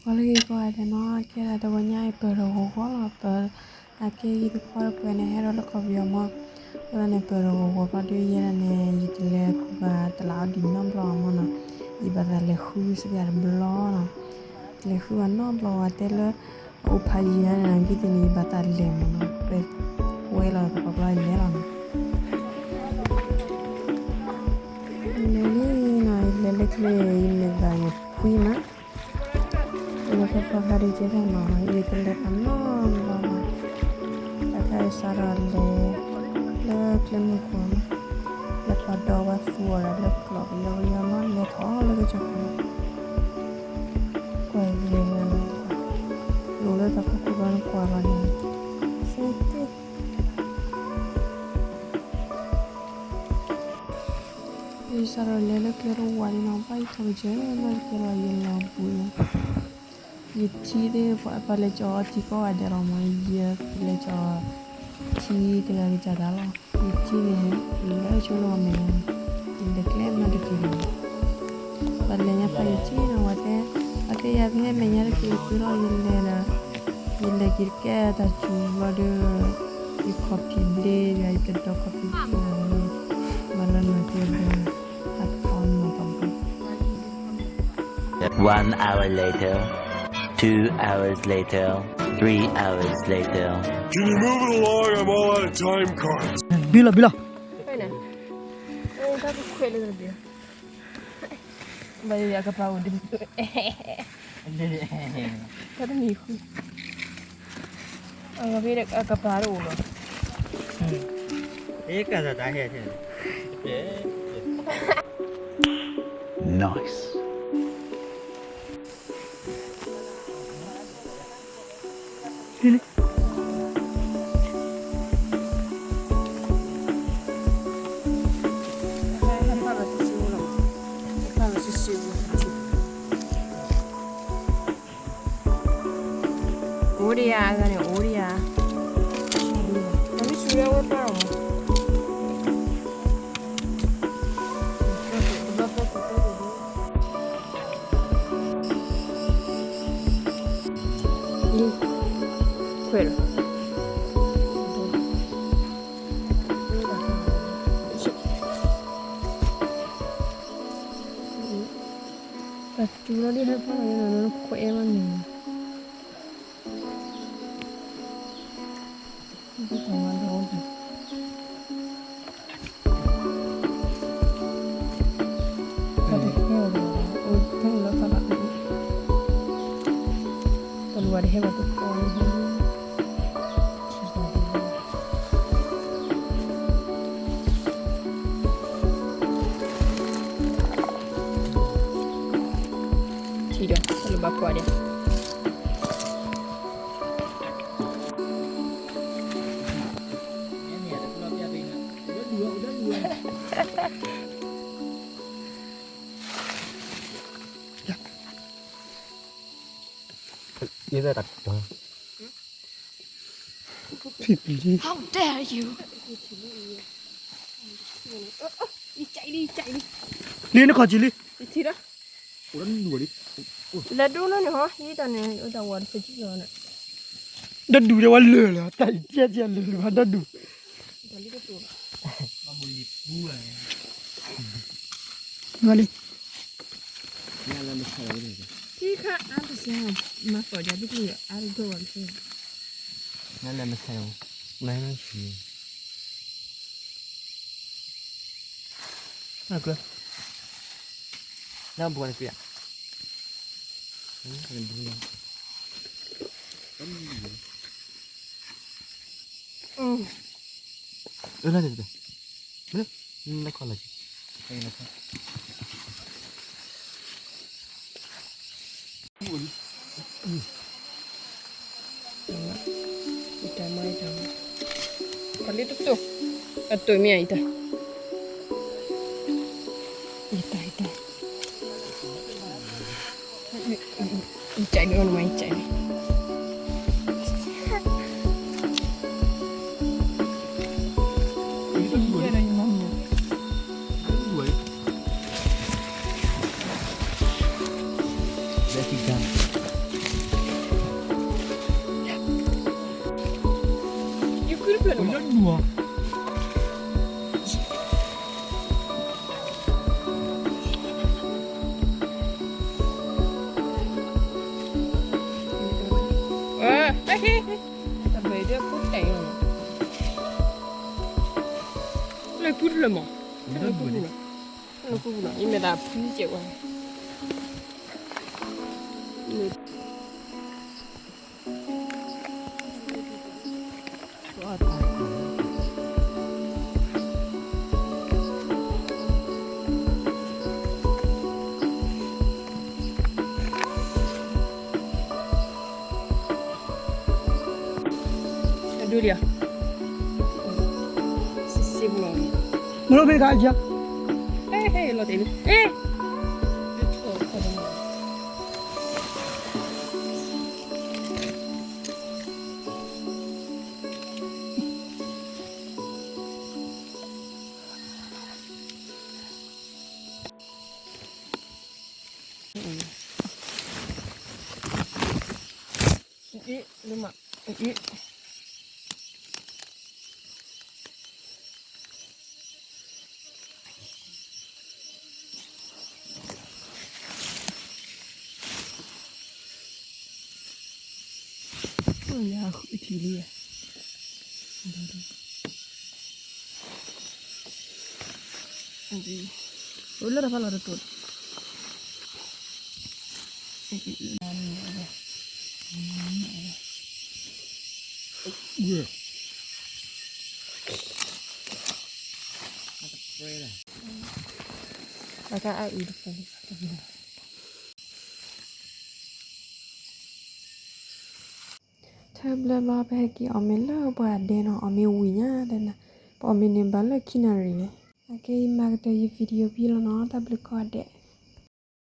ပှၤလၢဂ့ၤကိးဂၤဒဲးနီၤ, ကဲဒၣ်တဝီညါအံၤ ပၢၢ်ထီၣ်ဂီၤဂီၤလီၤ, ပၢၢ်အကဲဂံၢ်တခွီတပှဲၤန့ၣ် ဟဲထီၣ်လၢကီၢ်ပယီၤမး, အဃိသတးန့ၣ် ပၢၢ်ထီၣ်ဂီၤဂီၤဘျီဒီး ယဲဒၣ်န့ၣ် ယတလဲၤဃုဘၣ်တလးအီဒံးနီတဘျီမးနီၤ, ယဘၣ်သးလဲၤဃုစပျၢ်တဘျီနီၤ, လဲၤဃုဘၣ်နီတဘျီဝဲတဲလၢ အအိၣ်ဖးယံၤန့ၣ် ဂ့ၤသ့ၣ်န့ၣ် ယဘၣ်သးလဲၤမးနီၤ, ပဝဲလီၤတပှၢ်ဘျီလဲၤလီၤနီၤ, လဲၤလံနီၤ, ယလဲၤလၢကျဲ ယမဲာ်သၣ်န့ၣ်ဖှံမး လၢဖီဖီခါဒုးကဲထီၣ်နီၤ, ယတလဲၤပာ်နီတဘျီဘၣ်, တၢ်ခါအံၤစးထီၣ်လဲၤ လၢကျဲမုၢ်ခိၣ်နီၤ, လဲၤပာ်ဒီးဝဲသူအီၤဒီးလၢကျီၢ်ပယီၤပယီၤနီၤ, လဲၤထီၣ်လၢကစၢၢ်ခိၣ်နီၤ, ကွၢ်ဂ့ၤလၢ နအိၣ်လၢတၢ်ဖီခိၣ်ဘျီနကွၢ်ဘၣ်န့ၣ်, သ့သ့ ယစးထီၣ်လဲၤလၢကျဲတဝးန့ၣ်နီၤ, ဘၣ်ယထီၣ်ကစၢၢ်နီၤ, ယကဲလီၤယလီၤဘူးန့ၣ်, ယထံသ့ၣ် ပှၤလဲၤကၠီထံကိးဂၤဒဲးလီၤမး, ယလဲၤကၠီထံတဂၤကစၢ်တၢ်လီၤ, ယထံန့ၣ် လၢဆိလၢဝဲမဲာ်ညါန့ၣ်, ယလဲၤကျဲနီတက့ၢ်လီၤ, ပှၤလဲၤညါဖးယံၤက့နီၤ, ဝဲတဲ အကဲယၤဖဲမဲာ်ညါတက့ၢ်သုလီၤ, ယလဲၤဒီး ယလဲၤက့ၤတကဲတၢ်စူၤဘျီဒီး ယခီၣ်ဖံးဘျ့ဒီး ယတဒီခီၣ်ဖံးဘျ့နီၤ, မၤလၢနီၢ်ကဲဒီး အတခီနီၤတဘျီ One hour later, two hours later, three hours later. Can you move it along? I'm all out of time cards. ဘံလီၤ ဘံလီၤ, တၢ်ကခွဲးလၢ ဘၣ်ယကပၤအိၣ်ဒံး, တၢ်တမံၤဃု, အကပၤတအိၣ်လီၤ, ကစၢ်တၢ်ဟဲထဲ, Nice. အိၣ်ဒံးဧါ, အဂၤန့ၣ် အိၣ်ဒံးဧါ, တမ့ၢ်ဆူလၢဝဲပၢ်အီၤမး ခွဲးလီၤ, တၢ်တူၢ်လီၤဒ်ဟဲဖီၣ်လီၤန့ၣ် ခွဲးအဲၣ်မးန့ၣ် တၢ်မၤဒီး တၢ်တဟဲဝဲဒီး အိၣ်ဖဲလၢဖးဘၣ်အံၤ တၢ်လူၤဝဲတဟဲဘၣ်တပီၢ်န့ၣ် ထံၣ်ဒီး တၢ်လူၤဘၣ်ကွၢ်ဒီး How dare you! လံနခီၣ်ကံလံ လဲၤဒိၣ်လၢန့ၣ်ဟီ ယတၢ်န့ၣ် တၢ်ဝါတဖျၢၣ်ကံလီၤန့ၣ် တဒူၣ်ဒီးဝဲလၢာ်လၢာ် တၢ်အံၤကဲကဲလၢာ်လၢာ်ဘၣ်တဒူၣ် လံ ထံခါအါတစဲး မၤသီၣ်ယၤဒ်ကျိၤအါတဒိၣ်ဘၣ် နလဲၤမဆဲး, နလဲၤမဆဲး, နကျၢၤ, နဘှီနကျၢၤ, အၢ လၢန့ၣ်တဘ့ၣ်, မ့ၢ်လၢ နခီၣ်လီၤက့ၤ ယတၢ်မၤယတၢ်မၤ, ပှၤလၢတတိၢ်, အတိၢ်မ့ၢ်အံၤတၢ်, ယတၢ်ယတၢ်, ယကဲးန့ၣ် အီၣ်နမၤ ယကဲးန့ၣ် Let's go. လၢနူၤဧါ. လၢကူတလၢမး, လၢကူပူၤလီၤ, လၢကူပူၤလီၤ, ယမ့ၢ်ဒၣ်ဖုကဲးဝဲ အဒိလံဧါ, စံးစံးပူၤလီၤ, မ့ၢ်လီၤဖဲတခါအယါ, ဟဲဟဲလီၤတဲာ်န့ၣ်, အံၤ, ယၤဃုထံၣ်လံ, လၢတဖၣ်လီၤတတိၢ်, အအံၤတဖၣ် ထၢဘျၢဘျီ ပဟဲက့ၤအီၣ်မ့ၤလၢပှၤဒဲနီၤ, အီၣ်မ့ၤဝံၤညါဒဲနၤ, ပအီၣ်မ့ၤန့ၣ်ဘၣ်လၢခံနၣ်ရံၣ်န့ၣ်. အကဲအံၤမၤကတၢၢ်ယ video ဖဲလီၤနီၤ, တၢ်ဘျုးကိးဂၤဒဲး.